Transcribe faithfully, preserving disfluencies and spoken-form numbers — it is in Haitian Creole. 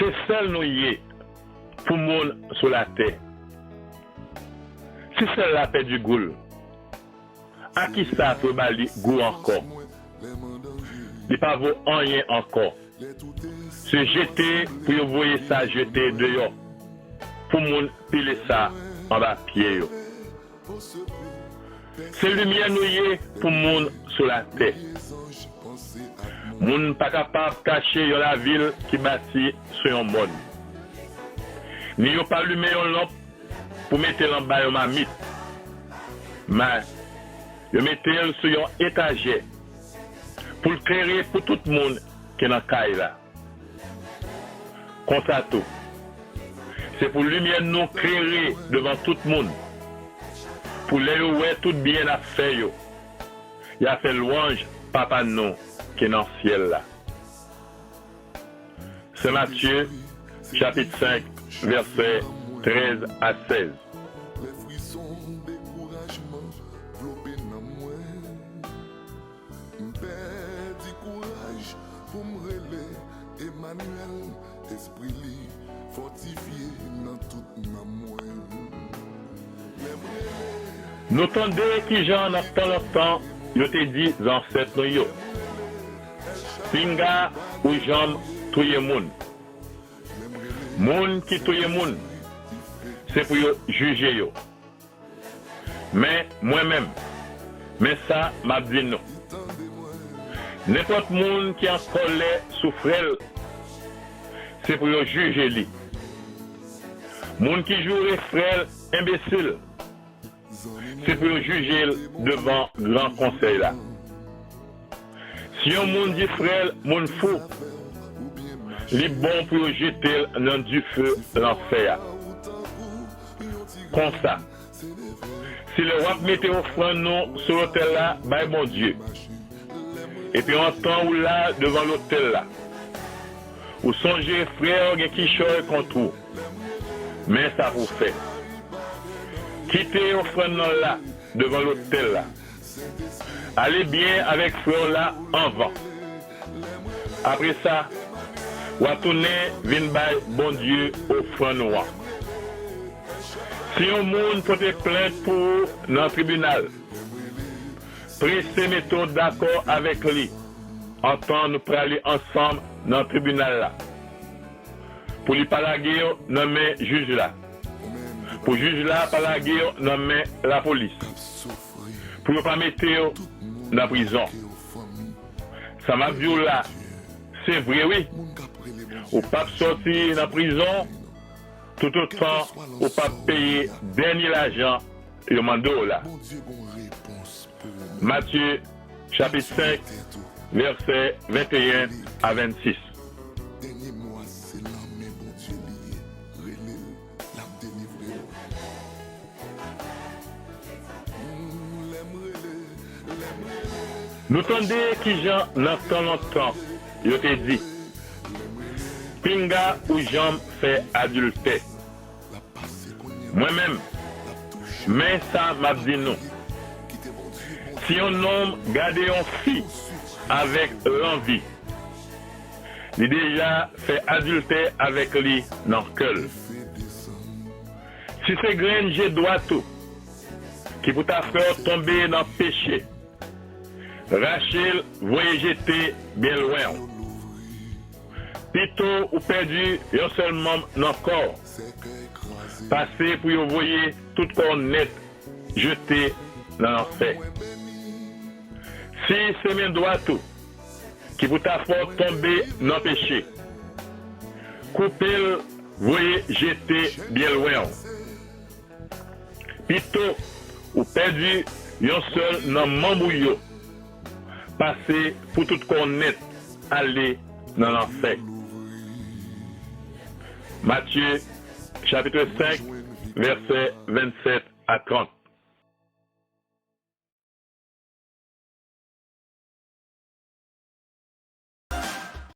Se sèl nou ye pou moun sou latè. Si sèl la pèdi gou l, a ki sa pou yo ba li gou ankò? Li pa vo anyen ankò. Se jete pou yo voye sa jete deyò, pou moun pile sa anba pye yo. Se limyè nou ye pou moun sou latè. Moun pa kapab kache yon lavil ki bati sou yon mòn. Ni yo pa limen yon lanp pou mete l anba yon mamit. Men, yo mete l sou yon etajè pou l klere pou tout moun ki nan kay la. Konsa tou, se pou limyè nou klere devan tout moun, pou lè yo wè tout byen n ap fè yo, y a fè lwanj Papa nou ki nan syèl la. Sen Matye, chapit senk, vèsè trèz a sèz. Lè frison dekourajman vlope nanm mwen, m pèdi kouraj pou m rele Emanyèl, Espri li fòtifye nan tout nanm mwen. Lè m rele Nou tande kijan nan tan lontan yo te di zansèt nou yo, pinga ou janm touye moun. Moun ki touye moun, se pou yo jije yo. Men mwen menm, men sa m ap di nou. Nenpòt moun ki an kòlè sou frè l, se pou yo jije li. Moun ki joure frè l enbesil, se pou yo jije l devan gran konsèy la. Si yon moun di frè l moun fou, li bon pou yo jete l nan dife lanfè a. Konsa, si lè w ap mete ofrann nou sou lotèl la bay Bondye, epi antan ou la devan lotèl la, ou sonje frè w gen kichòy kont ou, men sa pou w fè. Kite ofrann nan la devan lotèl la. Ale byen avèk frè w la anvan. Apre sa, w a tounen vin bay Bondye ofrann ou an. Si yon moun pote plent pou ou nan tribinal, prese mete w dakò avèk li antan nou prale ansanm nan tribinal la, pou li pa lage w nan men jij la, pou jij la pa lage w nan men lapolis, pou yo pa mete w nan prizon. Sa m ap di w la, se vre wi. Ou p ap sòti nan prizon toutotan ou p ap peye dènye lajan yo mande w la. Matye, chapit senk, vèsè venteyen a vennsis. Dènye mo a se nan men Bondye li ye. Rele l, l ap delivre w. Mm, lè m rele, lè m rele. Nou tande kijan nan tan lontan yo te di, pinga ou janm fè adiltè. Mwen menm, men sa m ap di nou. Si yon nonm gade yon fi avèk lanvi, li deja fè adiltè avèk li nan kè l. Si se grenn je dwat ou ki pou ta fè w tonbe nan peche, rache l, voye jete byen lwen w. Pito ou pèdi yon sèl manm nan kò w, pase pou yo voye tout kò w nèt jete nan lanfè. Si se men dwat ou ki pou ta fè w tonbe nan peche, koupe l, voye jete byen lwen w. Pito ou pèdi yon sèl nan manm ou yo, pase pou tout kò w nèt ale nan lanfè. Matye, chapit senk, vèsè vennsèt a trant.